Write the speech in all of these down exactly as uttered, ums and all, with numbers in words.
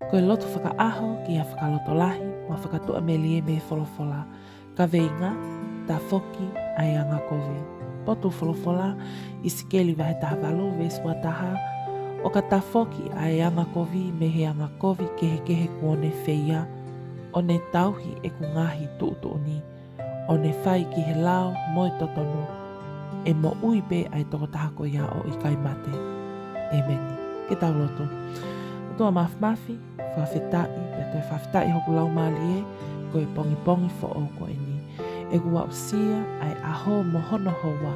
Ko e lotu fakaʻaho ki ha fakalotolahi mo ha fakatuʻamelie mei he folofola. Kaveinga: Tafoki ʻa e angakovi. Potu folofola: ʻIsikeli vahe taha valu veesi ua taha. ʻO ka tafoki ʻa e angakovi mei he angakovi kehekehe kuo ne feia, ʻo ne tauhi ʻeku ngaahi tuʻutuʻuni, ʻo ne fai ki he lao mo e totonu, ʻe moʻui pē ʻa e tokotaha ko ia ʻo ʻikai mate. ʻĒmeni. Ke tau lotu. ʻOtua Māfimafi, fakafetaʻi, pea toe fakafetaʻi hoku laumālie, ko e pongipongi foʻou ko eni. ʻOku aʻusia ʻa e ʻaho mo hono houa,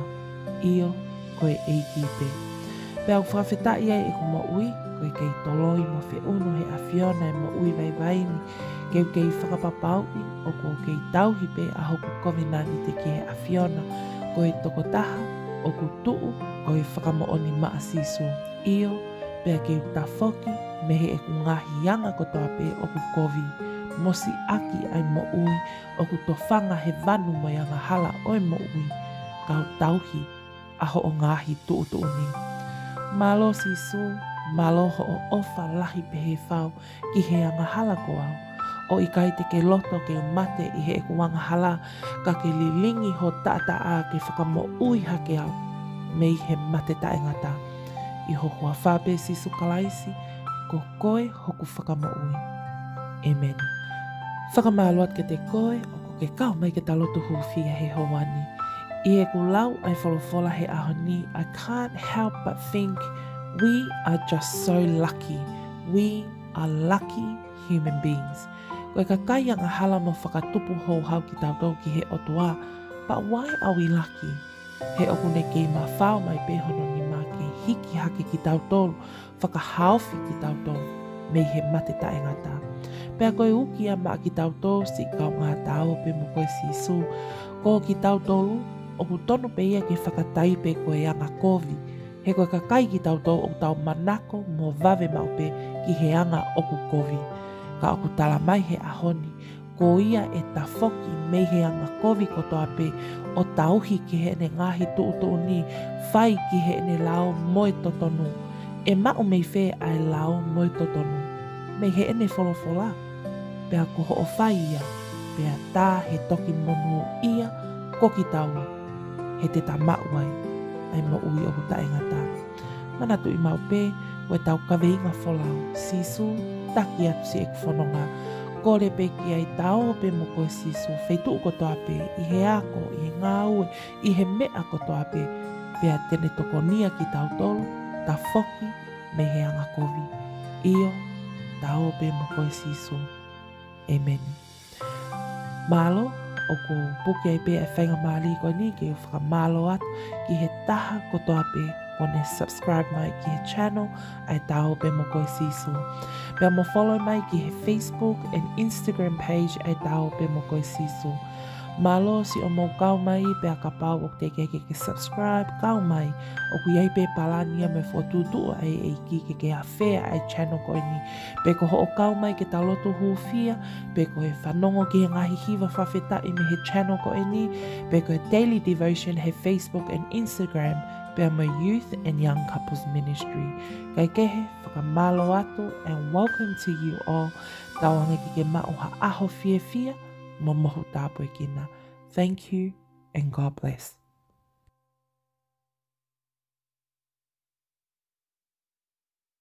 ʻio, ko e ʻEiki pē. Pea ʻoku fakafetaʻi ai ʻeku moʻui, ko e kei toloi mo feʻunu he ʻAfiona e moʻui vaivai ni, ke u kei fakapapauʻi ʻoku ou kei tauhi pē ʻa hoku kovinānite ki he ʻAfiona, ko e tokotaha ʻoku tuʻu ko e fakamoʻoni maʻa Sīsū. ʻIo, pea ke u tafoki mei heʻeku ngaahi anga kotoa pē ʻoku kovi, mo siʻaki ʻa e moʻui ʻoku tofanga he vanu mo e angahala ʻo e moʻui, ka u tauhi ʻa hoʻo ngaahi tuʻutuʻuni. Mālō Sīsū, mālō hoʻo ʻofa lahi pehē fau ki he angahala ko au. ʻOku ʻikai te ke loto ke u mate ʻi heʻeku angahala, ka ke lilingi ho taʻataʻa ke fakamoʻui hake au mei he mate taʻengata. ʻI ho huafa pē Sīsū Kalaisi, ko koe hoku fakamoʻui. ʻĒmeni. Fakamālō atu kiate koe ʻoku ke kau mai ke ta lotu hūfia he houa ni. ʻI heʻeku lau ʻa e folofola he ʻaho ni, I can't help but think we are just so lucky. We are lucky human beings. Ko e kakai angahala mo fakatupu houhau kitautolu ki he ʻOtua, but why are we lucky? He ʻoku ne kei mafao mai pē hono nima ke hiki hake kitautolu, fakahaofi kitautolu mei he mate taʻengata. Pea ko e uki ia maʻa kitautolu siʻi kaungā Ta ō pē mo koe Sīsū, ko kitautolu ʻoku tonu pē ia ke fakatai pē ko e angakovi, he ko e kakai kitautolu ʻoku tau manako mo vave maʻu pē ki he anga ʻoku kovi. Ka ʻoku tala mai he ʻaho ni, ko ia ʻe tafoki mei he angakovi kotoa pē, ʻo tauhi ki heʻene ngaahi tuʻutuʻuni, fai ki heʻene lao mo e totonu. ʻE maʻu mei fē ʻa e lao mo e totonu? Mei heʻene folofola. Pea ko hoʻo fai ia, pea tā he toki monūʻia ko kitaua, he te ta maʻu ai ʻa e moʻui ʻoku taʻengata. Manatuʻi maʻu pē, ko ʻetau kaveinga folau, Sīsū, taki atu siʻeku fononga. Kole pē ki ai Ta ō pē mo koe Sīsū, feituʻu kotoa pē, ʻi he ako, ʻi he ngāue, ʻi he meʻa kotoa pē, pea te ne tokonia kitautolu, tafoki mei he angakovi. ʻIo, Ta ō pē mo koe Sīsū. ʻĒmeni. Mālō, ʻoku ou puke ai pē ʻa e faingamālie ko eni ke u fakamālō atu ki he taha kotoa pē kuo ne subscribe mai ki he channel ʻa e Ta ō pē mo koe Sīsū. Pea mo follow mai ki he Facebook and Instagram page ʻa e Ta ō pē mo koe Sīsū. Mālō siʻomou kau mai, pea kapau ʻoku teʻeki ai ke ke subscribe, kau mai. ʻOku ʻi ai pē palani ia mo e fokotuʻutuʻu ʻa e ʻEiki ke ke afea ʻa e channel ko eni. Pe ko hoʻo kau mai ke ta lotu hūfia, pe ko e fanongo ki he ngaahi hiva fakafetaʻi mei he channel ko eni, pe ko e daily devotion he Facebook and Instagram, pea mo e Youth and Young Couples Ministry. Kae kehe, fakamālō atu and welcome to you all. Tauange ke ke maʻu ha ʻaho fiefia mo mohu tāpuekina. Thank you and God bless.